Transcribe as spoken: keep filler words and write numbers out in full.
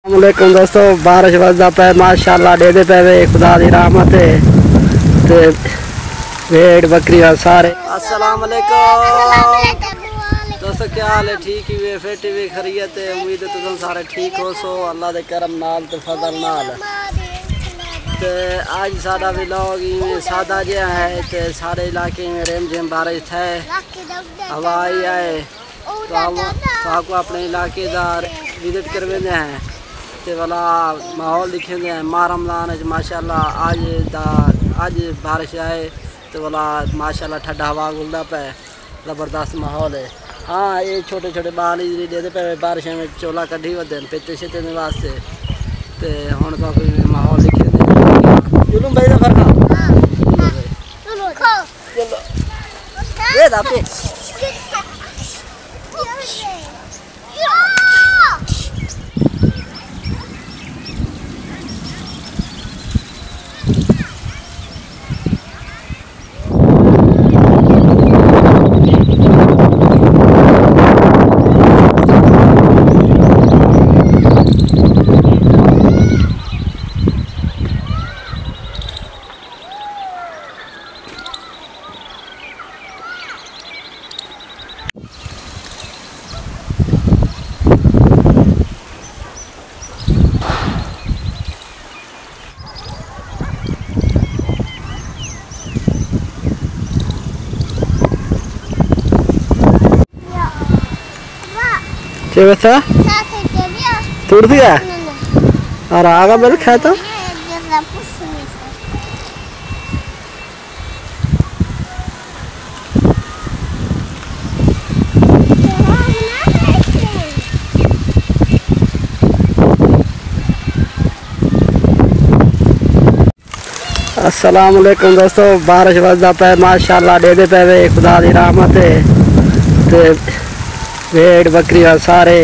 السلام علیکم دوستو، بارش وسدا پئے، ماشاءاللہ ݙیہدے پئے وے، خدا دی رحمت ہے۔ تے بھیڑ بکریاں سارے۔ السلام علیکم دوستو، کیا حال ہے؟ ٹھیک ہی وے، فٹ ہی وے، خیریت ہے؟ امید ہے تساں سارے ٹھیک ہوسو اللہ دے کرم نال تے فضل نال۔ تے اڄ ساݙا ولاگ ایویں سادہ جیہا ہے تے سارے علاقے میں رم جھم بارش تھئے، ہوا آئی ہے۔ تو ہم تہاکوں اپݨے علاقے دا وزٹ کرویندے ہیں تے ولا ماحول ݙکھیندے ہیں۔ ماہ رمضان اچ ماشاءاللہ اڄ دا، اڄ بارش آئے تے ولا ماشاءاللہ ٹھڈا ہوا گھلدا پئے، زبردست ماحول ہے۔ ہاں، اے چھوٹے چھوٹے ٻال ہی ݙیہدے پئے بارشاں وچ چولا کڈھی ودن پتے شتے دے واسطے۔ تے ہݨ تہاکوں ماحول ݙکھیندے ہیں۔ جلوم بھائی دا فرق آ۔ چلو۔ اے دا پے۔ چے وسا؟ ٹوٹ دیا؟ اور آگا بل کھاتا؟ السلام علیکم دوستو، بارش وسدا پئے، ماشاءاللہ ݙیہدے پئے وے، خدا دی رحمت ہے۔ تے بھیڑ بکریاں سارے